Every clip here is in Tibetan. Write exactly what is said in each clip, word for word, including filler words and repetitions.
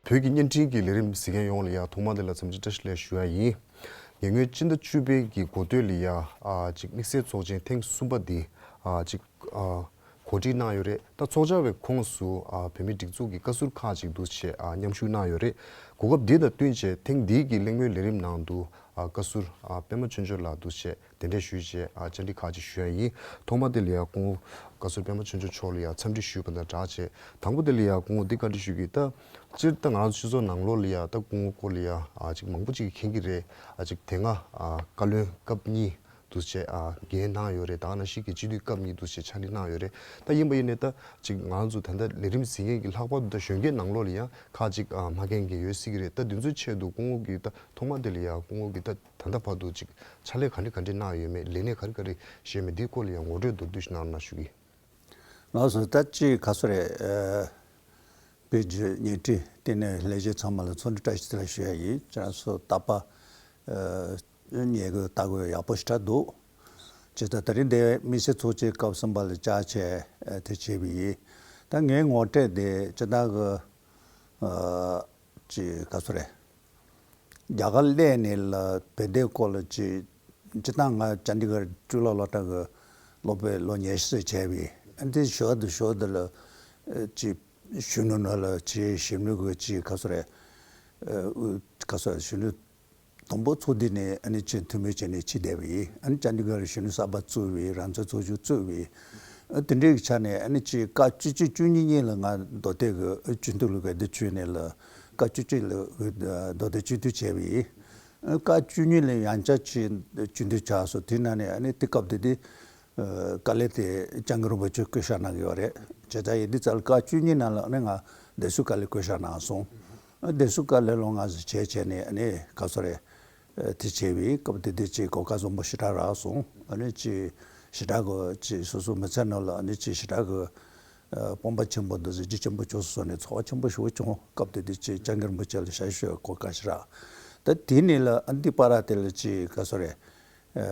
བོད་ཀྱི་བརྙན་འཕྲིན་གྱི་ལས་རིམ་གཟིགས་མཁན་ཡོངས་ལ་ཡང་ཐོག་མ་དེ་ལ་འཚམས་འདྲི་བཀྲ་ཤིས་བདེ་ལེགས་ཞུ་ཡ་ཡིན། ཉེ་སྔོན་སྤྱི་ཟླ་བཅུ་པའི་གི་འགོ་སྟོད་ལ་ཡང་ཨ་ཅིག་དམིགས་བསལ་ཚོགས་ཆེན་ཐེངས་གསུམ་པ་འདི་ཨ་ཅིག་ཨ་གོ་སྒྲིག་གནང་ཡོད་རེད། ད་ཚོགས་བཅར་བའི་ཁོངས་སུ་ཨ་བོད་མིའི་སྒྲིག་འཛུགས་ཀྱི་བཀའ་ཟུར་ཁག་ཅིག་འདུག་བྱས་ཨ་མཉམ་ཞུགས་གནང་ཡོད་རེད། གོ་སྐབས་འདི་དང་བསྟུན་བྱས་ཐེངས་འདིའི་གི་གླེང་མོལ་ལས་རིམ་ནང་དུ་ཨ་བཀའ་ཟུར་ཨ་པད་མ་ཆོས་འབྱོར་ལགས་འདུག་བྱས་གདན་འདྲེན་ཞུས་བྱས་ཨ་བཅར་འདྲི་ཁག་ཅིག་ཞུ་ཡ་ཡིན། ཐོག་མ་དེ་ལ་ཡང་སྐུ་ངོ་བཀའ་ཟུར་པད་མ་ཆོས་འབྱོར་མཆོག་ལ་ཡང་འཚམས་འདྲི་ཞུས་པ་དང་སྦྲགས་བྱས། དང་པོ་དེ་ལ་ཡང་སྐུ་ངོ་འདི་བཀའ་འདྲི་ཞུ་གི། ད་སྤྱིར་ད་ང་རང་ཚོ་སྤྱི་ཚོགས་ནང་ལོགས་ལ་ཡང་ད་སྐུ་ངོ་སྐོར་ལ་ཡང་ཨ་ཅིག་མང་པོ་ཅིག་གིས་མཁྱེན་གྱི་རེད། ཨ་ཅིག་དེ་སྔ་ཨ་བཀའ་བློན་སྐབས་གཉིས་འདུག་བྱས་ཨ་འགན་གནང་ཡོད་རེད། ད་ག་ནང་བཞིན་གྱི་སྤྱི་འཐུས་སྐབས་གཉིས་འདུག་བྱས་ཕྱག་ལས་གནང་ཡོད་རེད། ད་ཡིན་པ་ཡིན་ནའི་ད་ཅིག་ང་རང་ཚོ་ད་ལྟ་ལས་རིམ་གཟིགས་མཁན་གྱི་ལྷག་པར་དུ་ད་གཞོན་སྐྱེས་ནང་ལོགས་ལ་ཡང་ཁག་ཅིག་ཨ་མ་མཁྱེན་མཁན་ཡོད་སྲིད་ཀྱི་རེད། ད་དེ་ཚོའི་ཆེད་དུ་སྐུ་ངོ་གིས་ད་ཐོག་མ་དེ་ལ་ཡང་སྐུ་ངོ་གིས་ད་ད་ལྟ་བར་དུ་ཅིག་ཕྱག་ལས་ག་འདྲ་ག་འདྲ་གནང་ཡོད་མེད། ལས་གནས་ག་རེ་ག་རེ་བཞེས་མེད། འདིའི་སྐོར་ལ་ཡང་ངོ་སྤྲོད་མདོར་བསྡུས་ཤིག་གནང་རོགས་གནང་ཞུ་གི། ལགས་སོ། ད་ཅིག་ག་ཚོད་རེད། ཨ་བོད་བརྒྱུད་བརྙན་འཕྲིན་ལྟེ་གནས་ལས་བྱེད་ཚང་མ་ལ་འཚམས་འདྲི་བཀྲ་ཤིས་བདེ་ལེགས་ཞུ་ཡ་ཡིན། ཁྱེད་རང་ཚོ་རྟག་པར་ཨ་ཉན་དགོས་ལྟ་དགོས་ཡག་པོ་ཞེ་དྲག་འདུག་ཇི་ལྟར་ད་རིང་འདི་དམིགས་བསལ་ཚོགས་ཆེན་སྐབས་གསུམ་པ་ལ་བཅར་བྱས་ཨ་དེ་བྱས་པ་ཡིན། ད་ངའི་ངོ་སྤྲོད་དེ་སྤྱིར་བཏང་གི་ཨ་ཅིག་ག་ཚོད་རེད། རྒྱ་གར་སླེབས་ནས་ལ་བོད་དོན་སྐོར་ལ་ཅིག་སྤྱིར་བཏང་ང་ཅན་ཌི་གར་ཊི་ལོ་སློབ་གྲྭ་གི་སློབ་དཔོན་ལོ་ཉི་ཤུ་ཙམ་བྱས་པས། ཨ་འདི་ཞོར་དུ་ཞོར་དུ་ལ་ཅིག་གཞོན་ནུ་ནང་ལ་ཅིག་གཞོན་ནུ་གི་ཅིག་ག་ཚོད་རེད། ཨ་ག་ཚོད་རེད། གཞོན་ནུ་དང་པོ་ཚོགས་འདུ་ནས་ཨ་ནི་ཅིག་འཐུས་མི་བྱས་ནས་ཕྱིན་བསྡད་པ་ཡིན། ཨ་ནི་ཅན་ཌི་གར་གཞོན་ནུ་གསར་པ་བཙུགས་པའི་རང་བཙན་ཚོགས་ཆུང་བཙུགས་པའི་ཨ་དེ་འདྲའི་ཆ་ནས་ཨ་ནི་ཅིག་སྐབས་བཅུ་གཅིག་བཅུ་གཉིས་གཉིས་ལ་ང་མདོ་སྟོད་ཀྱི་ཨ་སྤྱི་འཐུས་ལ་ག་དུས་བྱོན་ནས་ལ་སྐབས་བཅུ་གཅིག་ལ་ཨ་མདོ་སྟོད་སྤྱི་འཐུས་བྱས་པ་ཡིན། ཨ་སྐབས་བཅུ་གཉིས་ལ་ཡང་བསྐྱར་ཅིག་སྤྱི་འཐུས་ཆགས་སོང་། དེ་ནང་ནས་ཨ་ནི་དེ་སྐབས་དེ་དུས་ཨ་དཀའ་ལས་དེ་སྐྱབས་མགོན་རིན་པོ་ཆེ་བསྐོ་བཞག་གནང་གི་ཡོད་རེད། བྱས་ཙང་ཡིན་དུས་ཙང་ལ་སྐབས་བཅུ་གཉིས་ནང་ལ་ཨ་ནི་ང་བདེ་སྲུང་བཀའ་བློན་བསྐོ་བཞག་གནང་སོང་། ཨ་བདེ་སྲུང་བཀའ་བློན་ལོ་ལྔ་ཙམ་བྱས་བྱས་ནས་ཨ་ནི་ག་ཚོད་རེད། ཨ་དེ་བྱས་པའི་སྐབས་དེ་དུས་ཅིག་གོ་སྐབས་བཟང་པོ་ཞེ་དྲག་རག་སོང་། ཨ་ནི་ཅིག་ཞེ་དྲག་གི་ཅིག་སོ་སོ་མི་ཚེ་ནང་ལ་ཨ་ནི་ཅིག་ཞེ་དྲག་གི་ཨ་སྤོབས་པ་ཆེན་པོ་དང་གཟི་བརྗིད་ཆེན་པོ་བྱུང་སོང་ནས་ཚོར་བ་ཆེན་པོ་ཞེ་པོ་བྱུང་། སྐབས་དེ་དུས་ཅིག་སྐྱབས་མགོན་རིན་པོ་ཆེ་ལ་ཞབས་ཞུ་གོ་སྐབས་ཞེ་དྲག་ད་དེ་ནས་ལ་ཨ་འདི་བར་དེ་ལ་ཅིག་ག་ཚོད་རེད། ཨ་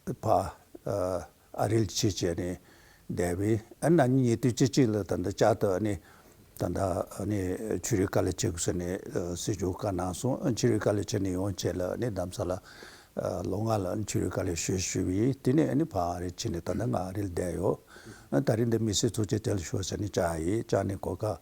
ཨ་ཕ་ཨ་ཨ་རིར་ཕྱིན་བྱས་ནས་བསྡད་པས། ཨ་ན་ནིང་ཉེ་དུས་ཅིག་ཅིག་ལ་ད་ལྟ་བསྐྱར་དུ་ཨ་ནི་ད་ལྟ་ཨ་ནི་ཆོས་རིག་བཀའ་བློན་བྱེད་དགོས་ཟེར་ནས་ཨ་སྲིད་སྐྱོང་བཀའ་གནང་སོང་། ཨ་ཆོས་རིག་བཀའ་བློན་བྱས་ནས་ཡོང་བྱས་ལ་ཨ་ནི་རྡ་ས་ལ་ཨ་ལོ་ལྔ་ལ་ཨ་ནི་ཆོས་རིག་བཀའ་བློན་ཞུས་ཞུས་པས། དེ་ནས་ཨ་ནི་ཕ་ཨ་རིར་ཕྱིན་ནས་ད་ལྟ་ང་ཨ་རིར་བསྡད་ཡོད། ཨ་ད་རིང་འདི་དམིགས་བསལ་ཚོགས་ཆེན་དེ་ལ་ཞུགས་ཟེར་ནས་བཅར་ཡིན། བཅར་ནས་གོ་སྐབས་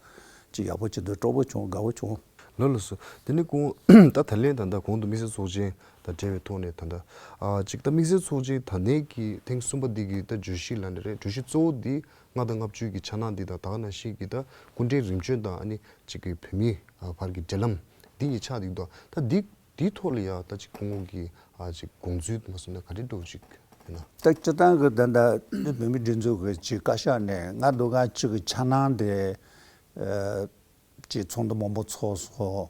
ཅིག་ཡག་པོ་ཅིག་འདུག་སྤྲོ་པོ་བྱུང་། དགའ་བོ་བྱུང་། ལགས་ལགས་སོ། དེ་ནས་ཁོང་ད་ད་ལན་ད་ལྟ་གོང་དུ་དམིགས་བསལ་ཚོགས་ཆེན་དང་འབྲེལ་བའི་ཐོག་ནས་ད་ལྟ་ཨ་ཅིག་ད་དམིགས་བསལ་ཚོགས་ཆེན་ད་ལན་གྱི་ཐེངས་གསུམ་པ་འདི་གི་ད་བརྗོད་གཞི་ལབ་ན་རེད། བརྗོད་གཞི་གཙོ་བོ་འདི་ལྔ་དང་ལྔ་བཅུ་གི་འཆར་སྣང་འདི་དང་ད་ག་ནང་བཞིན་གྱི་ད་སྐུ་ཕྲེང་རིམ་བྱོན་དང་ཨ་ནི་ཅིག་གི་བོད་མིའི་ཨ་བར་གྱི་འབྲེལ་ལམ་འདི་གཉིས་ཆགས་འདུག་ད་ད་འདི་འདིའི་ཐོག་ལ་ཡང་ད་ཅིག་ཁོང་གི་ཨ་ཅིག་དགོངས་ཚུལ་མ་གསུངས་ན་ག་འདྲ་འདྲ་བོ་ཅིག་ཡིན་ན། ད་སྤྱིར་བཏང་གི་ད་ལྟ་བོད་མིའི་སྒྲིག་འཛུགས་ཀྱི་ཅིག་བཀའ་ཤག་ནས་ལྔ་དང་ལྔ་བཅུ་གི་འཆར་སྣང་དེ་ཨ་ཅིག་ཚོགས་འདུ་མང་པོ་ཚོགས་སོང་།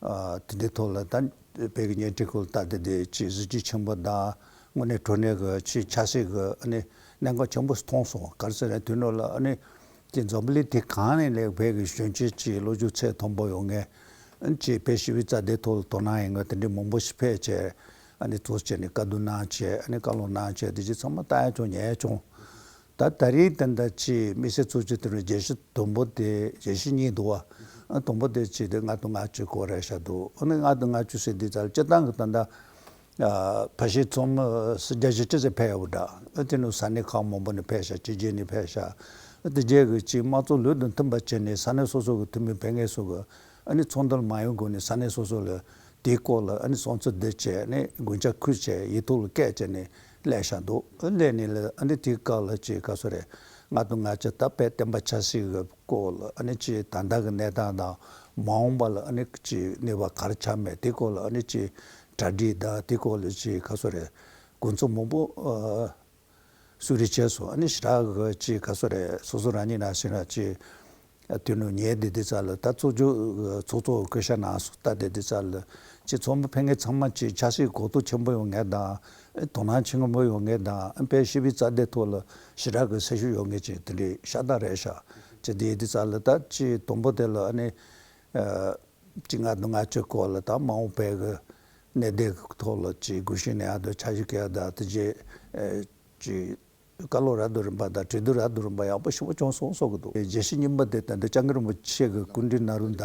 ཨ་དེ་འདྲའི་ཐོག་ལ་ད་བོད་ཀྱི་བརྙན་འཕྲིན་ཁུལ་ལྟ་དེ་དེ་ཅིག་གཟི་བརྗིད་ཆེན་པོ་དང་དངོས་གནས་དྲང་གནས་ཀྱི་ཅིག་ཆབ་སྲིད་ཀྱི་ཨ་ནི་གནད་འགག་ཆེན་པོ་མཐོང་སོང་། ག་རེ་ཟེར་ན་དེ་ནང་ལ་ཨ་ནི་དེ་འཛམ་བུ་གླིང་དེ་གང་ནས་ལས་བོད་ཀྱི་གཞོན་སྐྱེས་ཀྱི་ལོ་རྒྱུས་ཚད་མཐོན་པོ་ཡོད་མཁན། ཨ་ནི་ཅིག་བོད་ཞི་བའི་རྩ་དོན་ཐོག་ལ་དོ་སྣང་ཡོད་མཁན་དེ་འདྲའི་མང་པོ་ཞིག་ཕེབས་བྱས་ཨ་ནི་ཚོགས་བྱས་ནས་བཀའ་བསྡུར་གནང་བྱས་ཨ་ནི་བཀའ་སློབ་གནང་བྱས་དེ་ཅིག་ཚང་མ་ལྟ་ཡག་ཅུང་ཉན་ཡག་བྱུང་། ད་ད་རེས་ད་ལྟ་ཅིག་དམིགས་བསལ་ཚོགས་ཆུང་དེ་རུ་བརྗོད་གཞི་དང་པོ་དེ་བརྗོད་གཞི་གཉིས་འདུག་བ། ཨ་དང་པོ་དེ་ཅིག་དེ་ལྔ་དང་ལྔ་བཅུ་སྐོར་རེད་ཤག་འདུག་ཨ་ནི་ལྔ་དང་ལྔ་བཅུ་ཟེར་དུས་ཙང་སྤྱིར་བཏང་གི་ད་ལྟ་ཨ་ཕལ་ཆེར་ཚང་མ་སུམ་བརྒྱ་བཞི་བཅུ་ཙམ་ཕེབས་ཡོད་པ་འདྲ། ཨ་དེ་ནི་ས་གནས་ཁག་མང་པོ་ནས་ཕེབས་ཤག་སྤྱི་བྱེ་ནས་ཕེབས་ཤག་ཨ་དེ་རྗེས་ཀྱི་ཅིག་དམངས་གཙོ་ལུགས་དང་མཐུན་པ་བྱས་ནས་ས་གནས་སོ་སོ་གི་འཐུས་མི་ཕེབས་མཁན་ཚོ་གི་ཨ་ནི་ཚོགས་འདུར་མ་ཡོང་གོང་ནས་ས་གནས་སོ་སོ་ལ་དེའི་སྐོར་ལ་ཨ་ནི་བསམ་ཚུལ་བསྡུ་བྱས་ནས་དགོངས་འཆར་ཁུར་བྱས་ཡིག་ཐོག་ལ་བཀོད་བྱས་ནས་སླེབས་ཤག་འདུག་ཨ་སླེབས་ནས་ལ་ཨ་ནི་དེའི་སྐབས་ལ་ཅིག་ག་ཚོད་རེད། ལྔ་དང་ལྔ་བཅུ་ད་དཔེ་བསྟན་པ་ཆབ་སྲིད་ཀྱི་སྐོར་ལ་ཨ་ནི་ཅིག་ད་ལྟ་གི་གནས་སྟངས་དང་མ་འོངས་པ་ལ་ཨ་ནི་ཅིག་གནས་བབ་ག་རེ་ཆགས་མེད་དེའི་སྐོར་ལ་ཨ་ནི་ཅིག་གྲ་སྒྲིག་དང་དེའི་སྐོར་ལ་ཅིག་ག་ཚོད་རེད། དགོངས་ཚུལ་མང་པོ་ཨ་གསུང་རེས་བྱས་སོང་། ཨ་ནི་ཞེ་དྲག་གི་ཅིག་ག་ཚོད་རེད། སོ་སོ་རང་ཉིད་ནང་བཞིན་ལ་ཅིག་དེ་ནང་ཉལ་བསྡད་དུས་ཙང་ལ་ད་ཚོགས་ཆུང་ཚོགས་གཙོ་བསྐོ་བཞག་གནང་སོང་། ད་བསྡད་དུས་ཙང་ལ་ཅིག་ཚོགས་མི་ཕེབས་མཁན་ཚང་མ་ཅིག་ཆབ་སྲིད་གོ་རྟོགས་ཆེན་པོ་ཡོད་མཁན་དང་དོ་སྣང་ཆེན་པོ་ཡོད་མཁན་དང་བོད་ཞི་བའི་རྩ་དོན་ཐོག་ལ་ཞེ་དྲག་གི་སེམས་ཤུགས་ཡོད་མཁན་ཅིག་དེ་འདྲའི་ཤ་སྟག་རེད་ཤག་ཅིག་བསྡད་དུས་ཙང་ལ་ད་ཅིག་དང་པོ་དེ་ལ་ཨ་ནི་ཅིག་ལྔ་དང་ལྔ་བཅུ་སྐོར་ལ་ད་མ་འོངས་པའི་གི་གནད་དོན་ཐོག་ལ་ཅིག་དགོངས་ཞུ་གནང་ཡག་དང་ཆ་ཞིབ་སྐད་ཡག་དང་དེ་རྗེས་ཅིག་བཀའ་སློབ་རབ་ཏུ་རིམ་པ་དང་གྲོས་བསྡུར་རབ་ཏུ་རིམ་པ་ཡག་པོ་ཞེ་པོ་བྱུང་སོང་བསམ་གྱི་འདུག་རྒྱལ་སྲས་རྙིང་པ་དེ་ད་ལྟ་སྐྱབས་མགོན་རིན་པོ་ཆེ་གི་སྐུ་ཕྲེང་ནང་རུ་ད་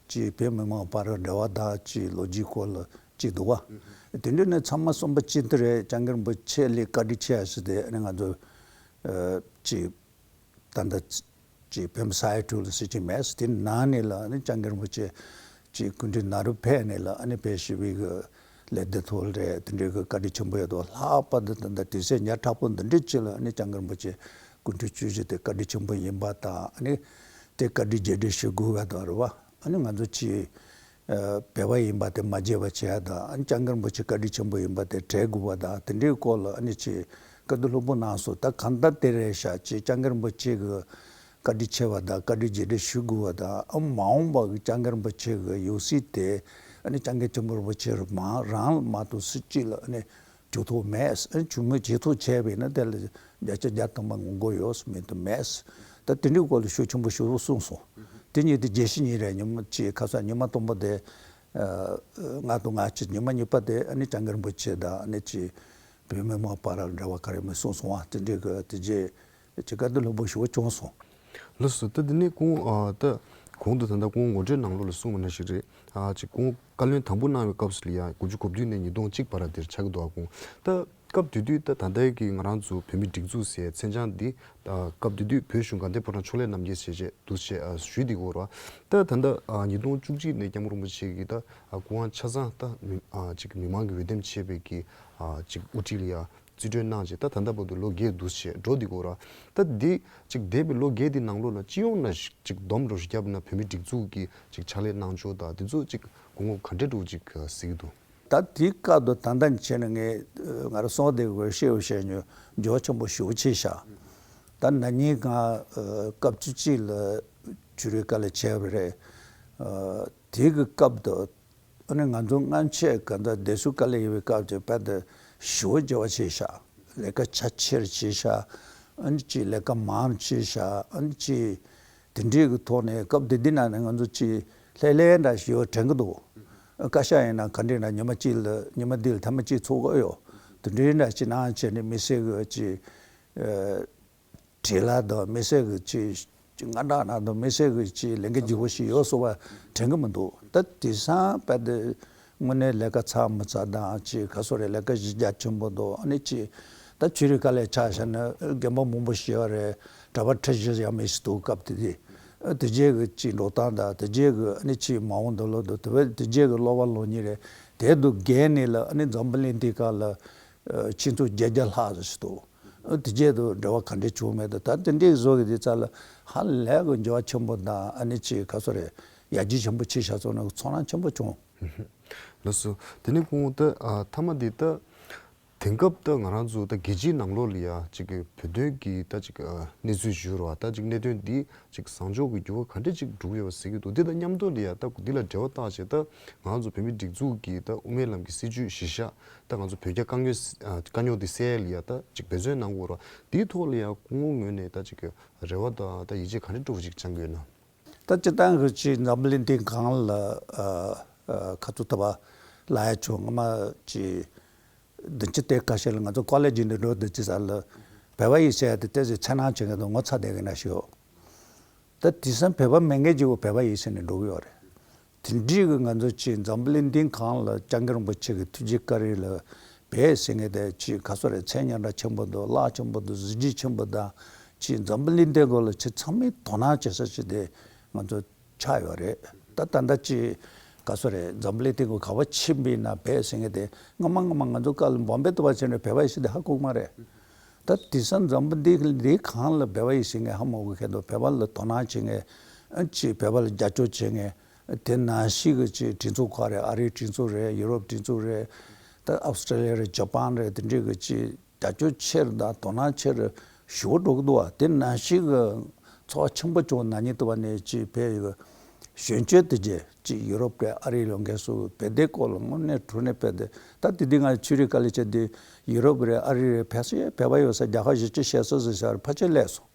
ཅིག་བོད་མི་མང་བར་འབྲེལ་བ་དང་ཅིག་ལོ་རྒྱུས་སྐོར་ལ་ཅིག་འདུག་བ། དེ་འདྲ་ནས་ཚང་མ་གསུམ་པ་གཅིག་དེ་རེད། སྐྱབས་མགོན་རིན་པོ་ཆེ་ལས་བཀའ་དྲིན་ཆེ་ཡ་ཞིག་དེ་ཨ་ནི་ང་ཚོ་ཨ་ཅིག་ད་ལྟ་ཅིག་བོད་མི་ས་ཡ་དྲུག་ལ་ཟེར་གྱི་མེད། དེ་ནང་ནས་ལ་ཨ་ནི་སྐྱབས་མགོན་རིན་པོ་ཆེ་ཅིག་སྐུ་ཕྲེང་ནང་རུ་ཕེབས་ནས་ལ་ཨ་ནི་ཕེབས་ཞི་བའི་གི་ལས་དེ་ཐོག་རེད། དེ་འདྲའི་གི་བཀའ་དྲིན་ཆེན་པོ་ཡོད་དོ། ལྷག་པར་དུ་ད་ལྟ་དུས་ཚོད་ཉག་ཕྲ་པོ་འདི་འདྲའི་ཅིག་ལ་ཨ་ནི་སྐྱབས་མགོན་རིན་པོ་ཆེ་སྐུ་ཕྲེང་བཅུ་བཞི་དེ་བཀའ་དྲིན་ཆེན་པོ་ཡིན་པ་དང་། ཨ་ནི་དེ་བཀའ་དྲིན་རྗེས་དྲན་ཞུ་དགོས་པ་དང་རེད་བ། ཨ་ནི་ང་ཚོ་ཅིག་ཨ་བོད་པ་ཡིན་པ་དེ་མ་བརྗེད་པ་བྱེད་ཡ་དང་། ཨ་ནི་སྐྱབས་མགོན་རིན་པོ་ཆེ་བཀའ་དྲིན་ཆེན་པོ་ཡིན་པ་དེ་དྲན་དགོས་པ་དང་། དེ་འདྲའི་སྐོར་ལ་ཨ་ནི་ཅིག་བཀའ་བསྡུ་ལྷུག་པོ་གནང་སོང་། ད་གང་ལྟར་དེ་རེད་ཤག་ཅིག་སྐྱབས་མགོན་རིན་པོ་ཆེ་གི་བཀའ་དྲིན་ཆེ་བ་དང་བཀའ་དྲིན་རྗེས་དྲན་ཞུ་དགོས་པ་དང་། ཨ་མ་འོངས་པ་གི་སྐྱབས་མགོན་རིན་པོ་ཆེ་གི་ཡང་སྲིད་དེ་ཨ་ནི་སྐྱབས་མགོན་ཆེན་པོ་རིན་པོ་ཆེ་རང་རང་ལ་མ་གཏོགས་སུ་གཅིག་ལ་ཨ་ནི་བྱུང་ཐུབ་མེད། ཨ་ནི་བྱུང་མིན་བྱེད་ཐུབ་བྱས་པ་ཡིན་ན་དེ་ལ་བརྒྱ་ཆ་བརྒྱ་ཐམ་པ་ངོ་རྒོལ་ཡོད་མི་འདུག་མེད། ད་དེ་འདྲའི་སྐོར་ལ་ཤུགས་ཆེན་པོ་ཞེ་པོ་གསུངས་སོང་། དེ་ཉིད་དེ་རྒྱལ་སྲས་ཉིད་རེད། ཉི་མ་གཅིག་ཁ་སང་ཉི་མ་སྟོང་པ་དེ་ཨ་ང་དང་ང་གཅིག་ཉི་མ་གཉིས་པ་དེ་ཨ་ནི་སྐྱབས་མགོན་རིན་པོ་ཆེ་དང་ཨ་ནི་ཅིག་བོད་མི་མང་བར་ལ་འབྲེལ་བ་ག་རེ་མེད་གསུངས་སོང་བ། དེ་འདྲའི་གི་དེ་རྗེས་ཅིག་བཀའ་བསྡུ་ལྷུག་པོ་ཞེ་པོ་བྱུང་སོང་། ལགས་སོ། ད་འདི་ནས་ཁོང་ཨ་ད་གོང་དུ་ད་ལྟ་ཁོང་ངོ་སྤྲོད་ནང་ལོགས་ལ་གསུངས་པ་ནང་བཞིན་རེད། ཨ་ཅིག་ཁོང་བཀའ་བློན་དང་པོ་གནང་བའི་སྐབས་སུ་ལ་ཡ་དགུ་བཅུ་གོ་བདུན་ནས་ཉིས་སྟོང་གཅིག་བར་དེར་ཆགས་ཀྱི་འདུག་ཨ་ཁོང་ད་སྐབས་དེ་དུས་ད་ད་ལྟའི་གི་ང་རང་ཚོ་བོད་མི་སྒྲིག་འཛུགས་ཟེར་མཚན་བྱང་འདི་ད་སྐབས་དེ་དུས་བོད་གཞུང་དགའ་ལྡན་ཕོ་བྲང་ཕྱོགས་ལས་རྣམ་རྒྱལ་ཞེས་བྱས་འདུག་ཅེས་ཨ་ཞུས་བསྡད་ཡོད་རེད་བ། ད་ད་ལྟ་ཨ་ཉིས་སྟོང་བཅུ་གཅིག་ནས་སྐྱབས་མགོན་རིན་པོ་ཆེ་གིས་ད་ཨ་སྐུ་དབང་ཆ་ཚང་ད་མི་ཨ་ཅིག་མི་མང་གི་འོས་འདེམས་བྱས་པའི་གི་ཨ་ཅིག་དབུ་ཁྲིད་ལ་ཡ་རྩིས་སྤྲོད་གནང་རྗེས་ད་ད་ལྟ་བར་དུ་ལོ་བརྒྱད་འདུག་ཅེས་འགྲོ་བསྡད་ཡོད་རེད། ད་འདི་ཅིག་འདས་པའི་ལོ་བརྒྱད་འདི་ནང་ལོགས་ལ་སྤྱི་ཡོངས་ལ་ཅིག་སྡོམ་རུ་བརྒྱབ་ན་བོད་མི་སྒྲིག་འཛུགས་ཀྱི་ཅིག་ཕྱག་ལས་གནང་ཕྱོགས་དང་དེ་ཚོ་ཅིག་སྐུ་ངོ་ག་འདྲ་འདྲ་ཅིག་གཟིགས་ཀྱི་འདུག་ད་དེའི་སྐབས་དུ་ད་ལྟ་བྱས་ན་ངས་ང་རང་སོང་དེ་གོ་ཤེས་བཤད་ཉོ་འགྱུར་བ་ཆེན་པོ་ཞེ་པོ་ཕྱིན་ཤག་ད་ན་ནིང་ང་སྐབས་བཅུ་གཅིག་ལ་ཆོས་རའི་བཀའ་ལ་བྱས་པ་རེད། དེ་གི་སྐབས་དུ་ཨ་ནི་ང་ཚོ་སྔ་ཕྱི་གང་ལྟར་བདེ་སྲུང་བཀའ་ལས་ཡོད་པའི་སྐབས་ཀྱི་བར་དུ་ཞེ་པོ་བརྗེ་བ་ཕྱིན་ཤག་ལས་ཀ་ཆ་ཆེར་བྱས་ཤག་ཨ་ནི་ཅིག་ལས་ཀ་མང་རུ་ཕྱིན་ཤག་ཨ་ནི་ཅིག་དེ་འདྲའི་གི་ཐོག་ནས་སྐབས་དེ་དུས་ན་ནི་ང་ཚོ་ཅིག་ལྷོད་ལྷོད་འདྲ་ཞིག་ཡོད་དྲན་གི་འདུག་བཀའ་ཤག་ཡིན་ན་ག་འདྲ་ན་ཉི་མ་གཅིག་ལ་ཉི་མ་འདི་ལ་ཐེངས་མ་གཅིག་ཚོགས་ཀྱི་ཡོད། དེ་འདྲའི་འདྲ་ཅིག་གནང་བྱས་ནས་མི་སེར་གི་ཅིག་ཨ་བྲེལ་བ་དང་མི་སེར་གི་ཅིག་ཅིག་དངངས་སྐྲག་ན་དང་མི་སེར་གི་ཅིག་ལས་འགན་ལྗིད་པོ་ཞིག་ཡོད་སོང་བ་དྲན་གི་མི་འདུག་ད་དེང་སང་བར་དུ་དངོས་གནས་ལས་ཀ་ཚར་མི་ཚར་དང་ཅིག་ག་སོ་རེད། ལས་ཀ་གཞི་རྒྱ་ཆེན་པོ་འདུག་ཨ་ནི་ཅིག་ད་ཆོས་རའི་བཀའ་ལས་ཆ་བཞག་ན་རྒན་པ་མང་པོ་ཞིག་ཡོད་རེད། གྲྭ་པ་ཁྲི་བཞི་ཡང་མི་ཞིག་འདུག་སྐབས་དེ་དུས་ཨ་དེ་རྗེས་གི་ཅིག་འགྲོ་སྟངས་དང་དེ་རྗེས་གི་ཨ་ནི་ཅིག་མ་འོངས་འདི་ལོ་འདུག་དེ་བས་དེ་རྗེས་གི་སློབ་པ་སློབ་གཉེར་རེད། དེ་དུ་བརྒལ་ནས་ལ་ཨ་ནི་འཛམ་བུ་གླིང་འདི་སྒང་ལ་ཨ་ཁྱེད་ཚོ་བརྒྱད་བརྒྱ་ལྷག་ཙམ་ཞིག་འདུག་ཨ་དེ་རྗེས་དུ་འབྲེལ་བ་ག་འདྲས་བྱུང་མེད་དུ། ད་དེ་འདྲས་བཟོ་གི་དེ་རྩ་ལ་ཧ་ལས་གི་འགྱུར་བ་ཆེན་པོ་དང་ཨ་ནི་ཅིག་ག་སོ་རེད། ཡར་རྒྱས་ཆེན་པོ་ཕྱིན་ཤག་སོང་ན་ཚོར་སྣང་ཆེན་པོ་བྱུང་། ལགས་སོ། དེ་ནས་ཁོང་ད་ཨ་མཐའ་མ་དེ་ད་དེང་སྐབས་ད་ང་རང་ཚོ་ད་རྒྱལ་སྤྱིའི་ནང་ལོགས་ལ་ཡ་ཅིག་གི་བོད་དོན་གྱི་ད་ཅིག་ཨ་གནས་ཚུལ་ཞུ་རོགས་ད་ཅིག་གནད་དོན་འདི་ཅིག་བཟང་ཕྱོགས་ཀྱི་འགྱུར་བ་ག་འདྲ་ཅིག་འགྲོ་གི་ཡོད་པ་གཟིགས་ཀྱི་འདུག་འདི་དང་མཉམ་དུ་ལ་ཡ་ད་འདི་ལ་འབྲེལ་བ་བཏགས་བྱས་ད་ང་ཚོ་བོད་མི་སྒྲིག་འཛུགས་ཀྱི་ད་དབུ་མའི་ལམ་གྱི་སྲིད་བྱུས་གཞི་བཞག་ད་ང་ཚོ་བོད་རྒྱ་དཀའ་རྙོག་ཨ་དཀའ་རྙོག་འདི་སེལ་ཡ་ལ་ཡ་ད་ཅིག་འབད་བརྩོན་གནང་དགོས་ར། དེའི་ཐོག་ལ་ཡ་སྐུ་ངོ་ངོས་ནས་ད་ཅིག་རེ་བ་དང་ད་ཡིད་ཆེས་ག་འདྲ་སྤྲོ་བོ་ཅིག་བཅངས་ཀྱི་ཡོད་ན། ད་སྤྱིར་བཏང་གི་ཅིག་འཛམ་བུ་གླིང་འདི་སྒང་ལ་ཨ་ཨ་ཁ་ཐུག་ཐུབ་པ་ལ་ཡ་བྱུང་། སྔོན་མ་ཅིག་བདུན་ཅུ་དེ་ཁ་ཤས་ལ་ང་ཚོ་ཀོ་ལེ་ཇི་འདི་འགྲོ་འདི་ཅི་ས་ལ་བོད་པ་ཡིན་ཟེར་ཡ་དེ་ཏོག་ཙམ་འཚེར་སྣང་བྱེད་མཁན་དང་ངོ་ཚ་བསྡད་མཁན་འདྲ་ཞིག་ཡོད། ད་དེང་སང་བོད་པ་མིན་མཁན་གཅིག་པོ་བོད་པ་ཡིན་ཟེར་ནས་འགྲོ་གི་ཡོད་རེད། དེ་འདྲའི་གི་ང་ཚོ་ཅིག་འཛམ་བུ་གླིང་འདི་སྒང་ལ་སྐྱབས་མགོན་རིན་པོ་ཆེ་གི་ཐུགས་རྗེ་བཀའ་དྲིན་ལ་བོད་ཟེར་མཁན་དེ་ཅིག་ག་སོ་རེད། མཚན་སྙན་གྲགས་ཆེན་པོ་འདུག་རླབས་ཆེན་པོ་འདུག་གཟི་བརྗིད་ཆེན་པོ་དང་ཅིག་འཛམ་བུ་གླིང་འདིའི་སྒང་ལ་ཅིག་ཚང་མས་དོ་སྣང་བྱེད་ས་ཅིག་དེ་ང་ཚོ་ཆགས་ཡོད་རེད། ད་ད་ལྟ་ཅིག་ག་སོ་རེད། འཛམ་བུ་གླིང་འདིའི་སྒང་ག་པར་ཕྱིན་པ་ཡིན་ན་བོད་ཟེར་མཁན་དེ་སྔ་མ་སྔ་མ་ང་ཚོ་སྐབས་ལ་བོམ་བེ་དུ་བ་བྱས་ནས་བོད་པ་ཡིན་ཟེར་དེ་ཧ་གོ་གི་མ་རེད། ད་དེང་སང་འཛམ་བུ་འདི་འདི་སྒང་ལ་བོད་པ་ཡིན་ཟེར་མཁན་ཧ་མ་གོ་མཁན་འདུག་བོད་པ་ལ་དོ་སྣང་བྱེད་མཁན་ཨ་ཅིག་བོད་པ་ལ་རྒྱབ་སྐྱོར་བྱེད་མཁན། དེ་ནང་བཞིན་གྱི་ཅིག་སྒྲིག་འཛུགས་ཁག་རེད། ཨ་རིའི་སྒྲིག་འཛུགས་རེད། ཡུ་རོབ་སྒྲིག་འཛུགས་རེད། ད་ཨོ་སི་ཀྲི་ལི་ཡ་རེད། ཇ་པན་རེད། དེ་འདྲའི་གི་ཅིག་རྒྱབ་སྐྱོར་ཆེ་རུ་དང་དོ་སྣང་ཆེ་རུ་ཞུ་འགྲོ་གི་འདུག་བ། དེ་ནང་བཞིན་གྱི་ཚོར་བ་ཆེན་པོ་བྱུང་། ན་ནིང་དུ་བ་ནས་ཅིག་བོད་ཀྱི་གཞོན་སྐྱེས་དེ་རྗེས་ཅིག་ཡུ་རོབ་རེད། ཨ་རིའི་ལོ་འགན་སུ་བོད་དེ་སྐོར་ལ་དངོས་གནས་དྲང་གནས་བོད་དེ་ད་དེ་དུས་ང་ཆོས་རིག་དཀའ་ལས་ཆེ་དེ་ཡུ་རོབ་རེད། ཨ་རི་རེད། ཕལ་ཆེར་བོད་པ་ཡོད་ས་རྒྱ་གར་གཞིས་ཆགས་བཤད་ས་ཟེར་ས་རེད། ཕལ་ཆེར་སླེབས་སོང་།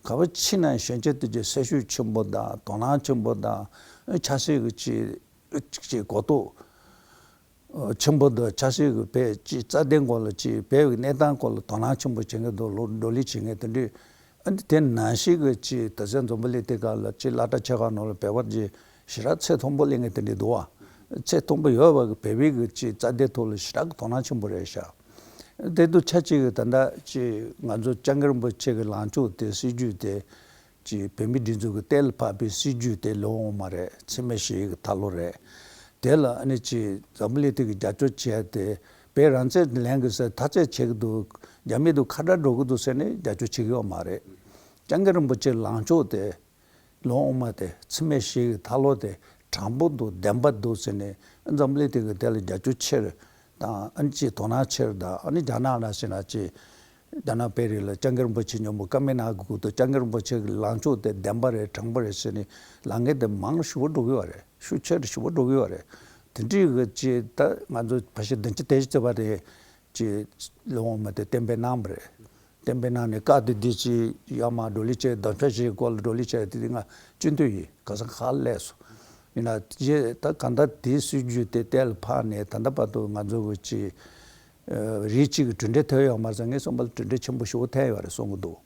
ག་པར་ཕྱིན་ན་གཞོན་སྐྱེས་དེ་ཚོས་སེམས་ཤུགས་ཆེན་པོ་དང་དོ་སྣང་ཆེན་པོ་དང་ཆབ་སྲིད་ཀྱི་ཅིག་ཅིག་ཅིག་གོ་རྟོགས་ ཆེན་པོ་འདུག་ཆབ་སྲིད་ཀྱི་བོད་ཀྱི་རྩ་དོན་སྐོར་ལ་ཅིག་བོད་ཀྱི་གནས་སྟངས་སྐོར་ལ་དོ་སྣང་ཆེན་པོ་བྱེད་མཁན་འདུག་ལོ་བགྲོ་གླེང་བྱེད་མཁན་དེ་འདྲས། ཨ་ནི་དེ་ནང་བཞིན་གྱི་ཅིག་དེ་ཚོ་འཛམ་བུ་གླིང་དེ་ག་ལ་ཅིག་སློབ་གྲྭ་ཆེ་ཁག་ནང་ལ་བོད་པ་ཅིག་ཞེ་དྲག་ཚད་མཐོན་པོ་སླེབས་མཁན་དེ་འདྲས་འདུག་བ། ཚད་མཐོན་པོ་ཡོད་པ་གི་བོད་པའི་གི་ཅིག་རྩ་དོན་ཐོག་ལ་ཞེ་དྲག་གི་དོ་སྣང་ཆེན་པོ་རེད་ཤག་དེ་དུས་ཆ་གཅིག་གི་ད་ལྟ་ཅིག་ང་ཚོ་སྐྱབས་མགོན་རིན་པོ་ཆེ་གི་ལངས་ཕྱོགས་དེ་སྲིད་ཇུས་དེ། ཅིག་བོད་མིའི་སྒྲིག་འཛུགས་ཀྱི་གཏན་ལ་ཕབ་པའི་སྲིད་ཇུས་དེ་ལོ་འོ་མ་རེད། འཚེ་མེད་ཞི་བའི་གི་ཐར་ལོ་རེད། དེ་ལ་ཨ་ནི་ཅིག་འཛམ་བུ་གླིང་དེ་གི་རྒྱབ་སྐྱོར་བྱས་ཏེ་བོད་རང་བཙན་ལེན་གི་ཟེར་ཐག་གཅོད་བྱེད་ཀྱི་འདུག་རྒྱ་མི་དུ་ཁ་བྲལ་འགྲོ་གི་འདུག་ཟེར་ནས་རྒྱབ་སྐྱོར་བྱེད་ཀྱི་ཡོད་མ་རེད། སྐྱབས་མགོན་རིན་པོ་ཆེ་ལངས་ཕྱོགས་དེ་ལོ་འོ་མ་དེ་འཚེ་མེད་ཞི་བའི་ཐར་ལོ་དེ་དྲང་པོ་འདུག་བདེན་པ་འདུག་ཟེར་ནས་འཛམ་བུ་གླིང་དེ་གི་དེ་ལ་རྒྱབ་སྐྱོར་ཆེ་རུ་དང་ཨ་ནི་ཅིག་དོ་སྣང་ཆེ་རུ་དང་ཨ་ནི་རྒྱ་ནག་ལ་ཟེར་ན་ཅིག་རྒྱ་ནག་པེ་རིག་ལ་སྐྱབས་མགོན་རིན་པོ་ཆེ་མཉམ་པོ་བཀའ་མོལ་གནང་དགོས་འདུག་སྐྱབས་མགོན་རིན་པོ་ཆེ་གི་ལངས་ཕྱོགས་དེ་བདེན་པ་རེད་དྲང་པོ་རེད་ཟེར་ནས་ལངས་མཁན་དེ་མང་ཞེ་པོ་འགྲོ་གི་ཡོད་རེད། ཤུགས་ཆེ་རུ་ཞེ་པོ་འགྲོ་གི་ཡོད་རེད། དེ་འདྲའི་གི་ཅིག་ད་ང་ཚོ་ཕལ་ཆེར་བདུན་ཅུ་དེ་བཞི་བརྩི་བ་དེ་ཅིག་ལོ་འོ་མ་དེ་གཏན་འབེབས་གནང་བ་རེད། གཏན་འབེབས་གནང་ནས་བཀའ་དེ་འདི་ཅིག་ཡར་མར་བགྲོ་གླེང་བྱས་དམ་བཅའ་བཞེས་སྐོར་ལ་བགྲོ་གླེང་བྱས་དེ་དེ་ང་སྤྱི་འཐུས་ཡིན་ག་ས་ག་ལ་སླེབས་སོང་། ཡིན་ན་ཅིག་ད་གང་ལྟར་དེའི་སྲིད་ཇུས་དེ་གཏན་ལ་ཕབ་ནས་ད་ལྟ་བར་དུ་ང་ཚོ་གི་ཅིག་རིགས་གཅིག་གི་གྲུབ་འབྲས་ཐོན་ཡོད་མ་རེད་ཟེར། ངས་བསམ་པ་ལ་གྲུབ་འབྲས་ཆེན་པོ་ཞེ་པོ་ཐོན་ཡོད་རེད་གསུང་གི་འདུག་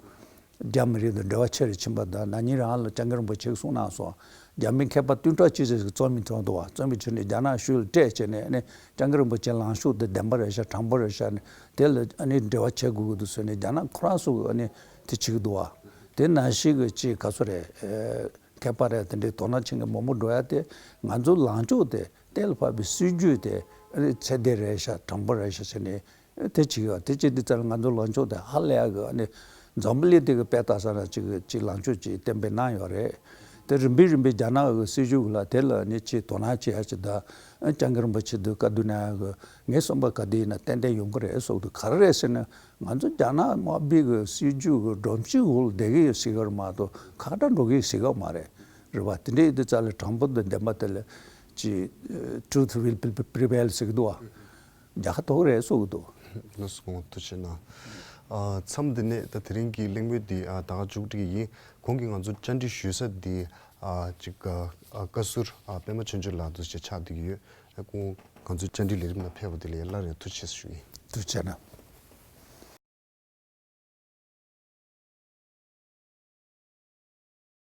རྒྱ་མི་རིགས་དང་འབྲེལ་བ་ཆེ་རུ་ཕྱིན་པ་དང་ན་ནིང་རང་ལ་སྐྱབས་མགོན་རིན་པོ་ཆེས་གསུངས་གནང་སོང་། རྒྱ་མི་མཁས་པ་སྟོང་ཕྲག་གཅིག་ཙམ་ཞིག་རྩོམ་ཡིག་བྲིས་འདུག་བ། རྩོམ་ཡིག་བྲིས་ནས་རྒྱ་ནག་ཤུལ་ལ་སྤྲད་བྱས་ནས་ནས་སྐྱབས་མགོན་རིན་པོ་ཆེ་ལངས་ཕྱོགས་དེ་བདེན་པ་རེད་ཤག་དྲང་པོ་རེད་ཤག་ནས་དེ་ལ་ཨ་ནི་འབྲེལ་བ་བྱེད་དགོས་ཀྱི་འདུག་ཟེར་ནས་རྒྱ་ནག་ཁོ་རང་ཚོ་གི་ཨ་ནི་དེ་བྱེད་ཀྱི་འདུག་བ། དེ་ནང་བཞིན་གྱི་ཅིག་ག་ཚོད་རེད། མཁས་པ་རེད་དེ་འདྲའི་དོ་སྣང་བྱེད་མཁན་མང་པོ་འགྲོ་ཡ་དེ་ང་ཚོ་ལངས་ཕྱོགས་དེ་གཏན་ལ་ཕབ་པའི་སྲིད་ཇུས་དེ་ཚད་ལྡན་རེད་ཤག་དྲང་པོ་རེད་ཤག་ཟེར་ནས་དེ་བྱེད་ཀྱི་ཡོད། དེ་བྱེད་དུས་ཙམ་ལ་ང་ཚོ་ལངས་ཕྱོགས་དེ་ཧ་ལས་ཡ་གི་ནི་འཛམ་བུ་གླིང་དེ་གི་དཔེ་ལྟ་ས་ན་ཅིག་ཅིག་ལངས་ཕྱོགས་ཅིག་གཏན་འབེབས་གནང་ཡོད་རེད། དེ་རིམ་པས་རིམ་པས་རྒྱ་ནག་གི་སྲིད་ཇུས་ལ་དེ་ལ་ནི་ཅིག་དོ་སྣང་བྱེད་ཡ་ཅིག་དང་སྐྱབས་མགོན་རིན་པོ་ཆེ་དུ་བཀའ་བསྡུ་གནང་ཡ་གི་ངའི་བསམ་པ་ག་དུས་ཡིན་ན་ཏན་ཏན་ཡོང་གི་རེད་གསུངས་འདུག་ག་རེ་རེད་ཟེར་ན། ང་ཚོ་རྒྱ་ནག་དམར་པོའི་གི་སྲིད་ཇུས་གི་སྒྲོམ་གཞི་འོག་ལ་བསྡད་ཀྱི་ཡོད་ཟེར་གི་རེད་མ་གཏོགས་ཁ་བྲལ་འགྲོ་གི་ཡོད་ཟེར་གི་མ་རེད། རེད་པ། དེ་འདྲའི་དུས་ཙམ་ལ་དྲང་པོ་དང་བདེན་པ་དེ་ལ་ཅི་truth will prevail ཟེར་གི་འདུག་བ། རྒྱལ་ཁ་ཐོབ་རེད་གསུང་གི་འདུག་ལགས་སོ། ཐུགས་རྗེ་གནང་། ཨ་མཚམས་འདི་ནས་ད་དེ་རིང་གི་གླེང་མོལ་འདི་ཨ་ད་ག་མཇུག་སྒྲིལ་གྱི་ཡིན། གོང་གི་ང་ཚོ་བཅར་འདྲི་ཞུ་ས་འདི་ཨ་ཅིག་ཨ་བཀའ་ཟུར་ཨ་པད་མ་ཆོས་འབྱོར་ལགས་འདུག་ཅེས་ཆགས་བསྡད་ཀྱི་ཡོད། ཨ་ཁོང་ང་ཚོའི་བཅར་འདྲི་ལས་རིམ་ནང་ཕེབས་པ་དེ་ལ་ཡང་སླར་ཡང་ཐུགས་རྗེ་ཆེ་ཞུ་ཡིན། ཐུགས་རྗེ་གནང་།